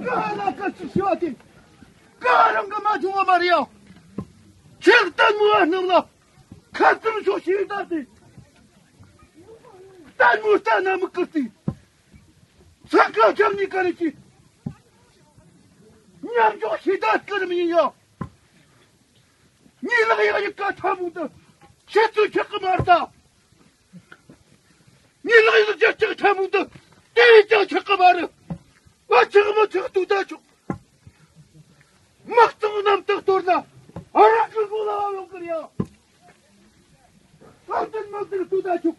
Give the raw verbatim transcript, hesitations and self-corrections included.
ང་ལ་བཀའ་ཅི་ཞུ་བ་དེ། གང་རང་གི་མ་བྱུང་བ་མ་རེད་ཡ། ཁྱེད་ལྟད་མོ་བ་རྣམས་ལ་ཁ་ཚུམ་ཤོག་ཞེས་བཏབ་སྟེ། ལྟད་མོ་ལྟ་ན་མི་སྐུར་ཏེ། ས་ཁ་ཁྱབ་ནི་ག་རེ་ཅི། མཉམ་འཇོག་ཞེས་ད་སྐུར་མི་ཡིན་ཡ། ངའི་ལག་ཡག་ཡི་ཀ་ཐ་མུ་དུ་ཁྱེད་ཚོས་ཆག་གི་མ་རེད་ད། ངའི་ལག་ཡག་ཅག་ཅག་ཐ་མུ་དུ་དེ་ཡི་ཅག་ཆག་གི་མ་རེད། ཨ་ཆག་མ་ཆག་ཏུ་ད་ཆོག་དམག་དང་རྣམ་དག་གཏོར་ན་ཨ་རག་གི་སྒོ་ལ་ཡོང་གི་རེད་ཡ། ཨ་ཏན་དམག་དང་ཏུ་ད་ཆོག